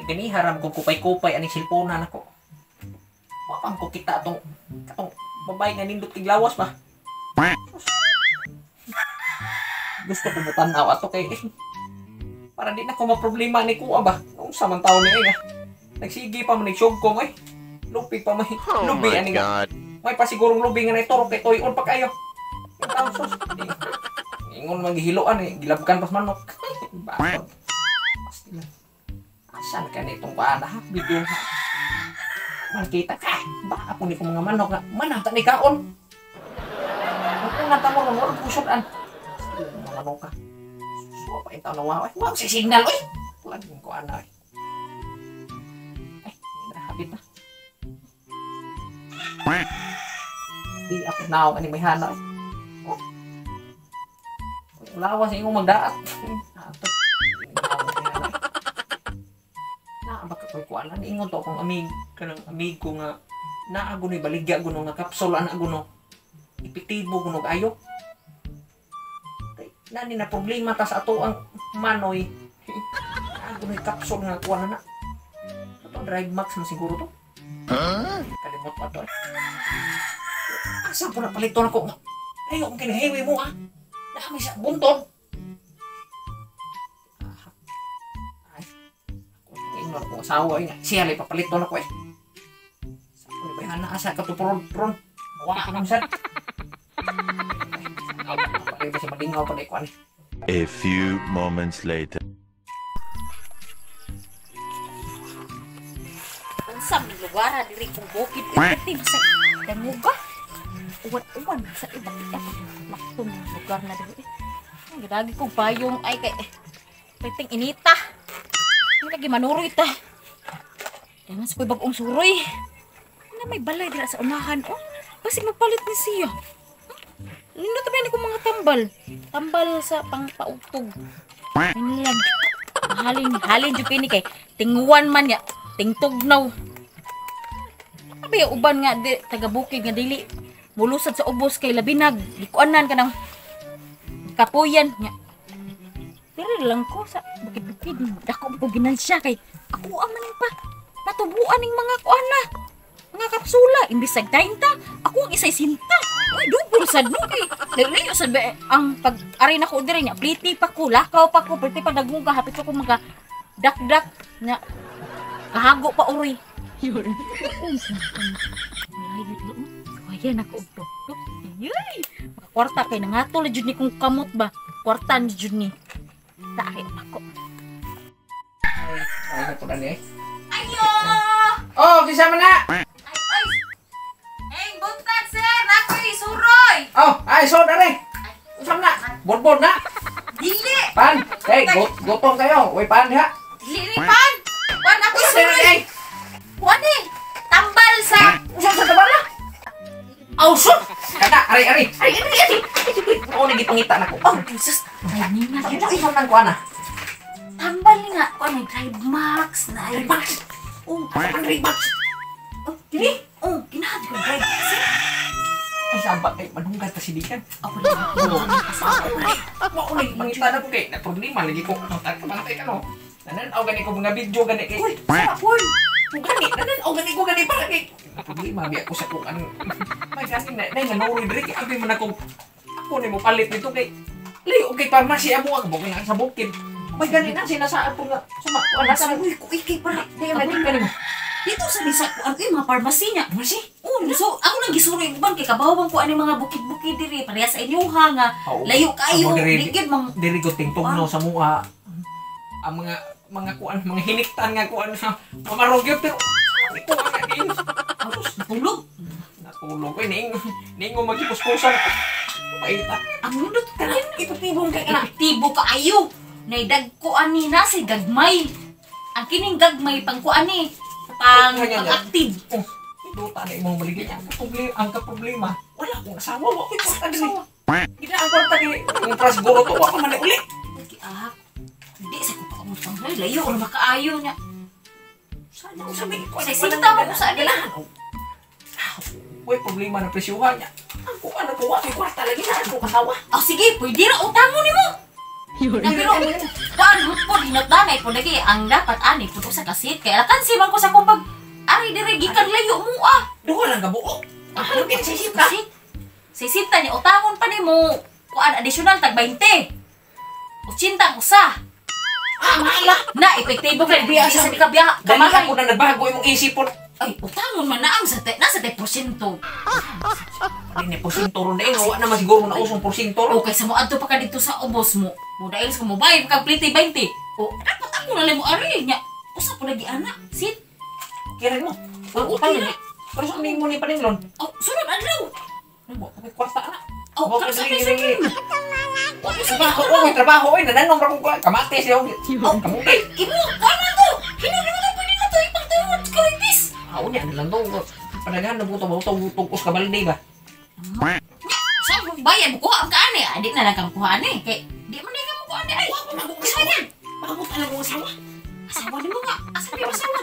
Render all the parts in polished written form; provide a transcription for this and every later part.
Gani haram ko kupay-kupay aning silponan ako. Wa pa ko kita atong katong babae nga nindot kig lawas ba. Gusto ko mo-tan-aw ato kay para di na ko maproblema ni kuha ba. Unsa man taon ni ay nga. Nagsige pa man nagsugkong ay. Lupi pa may Oh lubi my ani nga. God. May pasigurong lubi nga naiturok kay toy-on pa kayo. Yung taon sus. Ingon maghihiloan eh. Gilabkan pas manok. Bakit? Pasti lang. Asan ka na itong paana ha? Video ha? Makita ka. Baka po ni ko mga manok nga. Manata ni kaon. Ang unang tamo ron, walang pusudan. Pasti lang mga manok ka. Suwa pa yung taon na waw. Ay, wow, si signal oy. Laging ko ana ay. Ay, hapit na. Di ako naong ani may hana ay. Oh. Lawas imong magdaat. Ato. Naa ba ka koy kuan ani ingon to akong amig kanang amigo nga naa gunoy baligya guno nga kapsula ana guno. Epektibo guno kaayo. Kay nani na problema ta sa ato ang manoy. Naa gunoy kapsula nga kuan na. Ato Drive Max man siguro to. Huh? Kalimot pa to. Asa po na palito na ko nga. Ayo ang kinahiwi mo ah. Nami sa bunton. Ay, ako ingon ko asawa nga. Siya lay papaliton ako eh. Sa ko ni bayana asa ka tupuron ron. Wa ka sad. Ay, kasi madingaw pa ko ani. A few moments later. Unsa man lugar diri kung bukid itim sa danguga. Uwan-uwan sa iba maktong lugar na diri. Ang gidagi kong payong ay kay piting inita. Ang lagi manuroy ta. Dangan sa koy bag-ong suroy. Na may balay dira sa unahan oh. Basig magpalit ni siya. Nindot ba ni kong mga tambal? Tambal sa pangpautog. Nilang halin halin jud kini kay tinguan man ya, tingtugnaw. Abi uban nga di, taga bukid nga dili mulusad sa ubos kay labinag gikuanan ka ng kapuyan nga. Pero lang ko sa bukid-bukid dako ko ginansya kay ako ang maning pa patubuan ning mga kuan na mga kapsula imbis sa 30 ako ang isay sinta. Uy double sad no kay layo sad ba ang pag ari nako diri nya pliti pa ko lakaw pa ko pliti pa dagmuga hapit ko mga dakdak nya kahago pa uroy. Ayan ako og tuk-tuk. Yay! Makakwarta kay nangatol jud ni kong kamot ba. Kwarta ni jud ni. Taay ako. Ay, ako na ni. Ayo! Oh, kinsa man na? Ay, ay. Hey, buntag sir, nakoy suroy. Oh, ay so dere. Unsa man na? Bonbon na. Dili. Pan. Hey, gutom kayo. Uy, pan diha. Dili ni pan. Pan ako suroy. Kuan ni. Tambal sa. Unsa sa tambal na? Aw, sud! Kada, ari, ari. Ari, ari, ari. Ako na gipangita nako. Oh, Jesus. Ay, ninga. Unsa man kuan na? Tambal ni nga. Kuan ni Drive Max na. Drive Max. Oh, ang Drive Max. Oh, kini? Oh, ginahan ko Drive Max. Ay, sabat ay manunggat ta silikan. Ako lang. Ako na gipangita nako kay na problema lagi ko. Pantay ka no. Nananaw gani ko mga video gani kay. Uy, sa pon. Gani, nananaw gani ko gani para kay problema biya ko sa kung anong may gani na nay nanuroy diri kay abi man akong ako ni mo palit nito kay layo kay pharmacy amo ang bukid sa bukid. May gani na sinasaad ko nga suma kuan na sa uy ko ikay para di man gani mo. Dito sa bisa ko ang mga pharmacy niya. Pharmacy? Oh, so ako nang gisuroy uban kay kabaw ko ani mga bukid-bukid diri pareha sa inyoha nga layo kayo ligid mang diri ko tingtugno sa mua. Ang mga kuan mga hiniktan nga kuan sa mamarog pero ito ang aking tapos natulog. Natulog ko ningo magipuspusan. Paita. Ang nindot kana epektibo kay ana. Epektibo kaayo. Naidag ko ani na si gagmay. Ang kining gagmay pang kuan ni pang active. Oh, duta na imong baligya niya. Ang kaproblema, wala akong asawa, wa koy kwarta diri. Gina ang kwarta kay ang pra siguro to wa pa man uli. Ah. Di sa ko pa akong pang layo or makaayo niya. Sana unsa may kuan. Sa sinta mo sa nila. Way problema na presyuhan niya. Ang kuan ako wa kay kwarta lagi na ako kasawa. Oh sige, pwede ra utangon nimo. Na pero kuan po hinatdanay po lagi ang dapat ani pud usa ka seat kay alkansi man ko sa akong pag ari diri gikan layo mo ah. Duha lang ka buok. Ah, ano kaya Usa 60? ka seat. 60 ni utangon pa nimo kuan additional tag 20. 80 ang usa. Ah, mahala. Na epektibo kay biya sa ka biya Dali kamahay. ako na nagbago imong isipon. Ay, utangon man na ang sa te, nasa te porsyento. Ano ni porsyento ron eh. Wa naman siguro na usong porsyento ron. Okay, sa mo adto pa ka dito sa ubos mo. Mo dahil sa mo bayad kag plite 20. O dapat ako na lang mo ari nya. Usa pa lagi ana. Sit. Kirin mo. Ang utang ni. Pero sa mo ni paninglon. Oh, sunod adlaw. Ano ba? May kwarta na. Oh, Wa sa ko sa Trabaho, wa may trabaho oy, nananom ra ko kamatis yo. Oh. Kamuti. Imo, kuan man to. Hinuli mo to pwede na to ipagtuod karitis. Aw niya lang to. Panagahan na buto buto tungkos ka balde ba. Sa mo bayad mo kuha ang kaani. Ah, di na lang kang kuha ani. Kay di man na mo kuha ani. Ay, Asawa. Pamut lang ko asawa. Asawa nimo nga. Asa di asawa?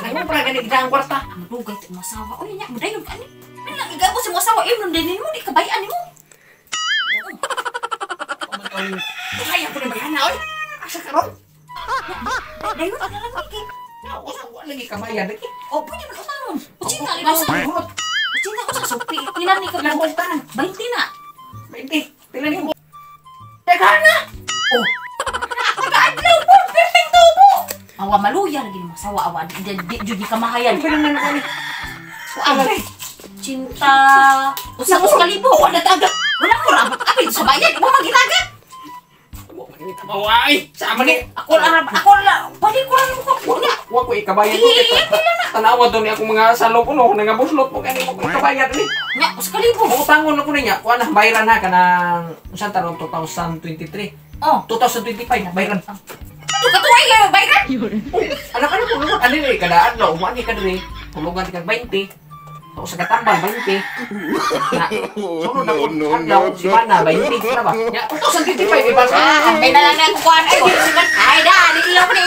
Ano pa gani kita ang kwarta? Madugay ti mo asawa. Oy nya, mudayon ka ani. Ano lang igabot sa mo asawa imnon din nimo di kabayan nimo. Kaya ko na bayana oy. Asa karon? Dayon ka na lang kay. Na usa wa lagi kamayan lagi. Oh, pwede man utangon. Uchinta rin usa. Hulot. Uchinta usa so pila ni ka Ilang kwarta na? 20 na. 20. Pila ni mo? Teka na. Oh. Nakaadlaw po, perfect tubo. Awa maluya lagi nimo asawa awa di di jud ni kamahayan. Pila na na ni. Kuan. Cinta usa us kalibo. Wala taga. Wala ko ra apil sa bayan mo magitagat. Wa man ni tabaw ay. Sama ni. Ako lang balik ko lang ko. Unya. Wa ko ikabayan ko Eh, kita. Tanawa do ni akong mga salop no, nangabuslot mo kani mo ko ikabayan ni. Nya usa kalibo. Utangon ako niya, kuha na bayran na kanang usan taron 2023. Oh. 2025 bayran. Ito katuway kayo bayran. Anak ano ko ano ni kada adlaw mo ani ka diri hulugan ti kag 20. Ako sa katambal 20. Na, sunod ako No, no, adlaw no, si Mana 20 na ba? Nya 2025 iba. Ah, may na lang na kukuan ay. Ay da, di ilaw ni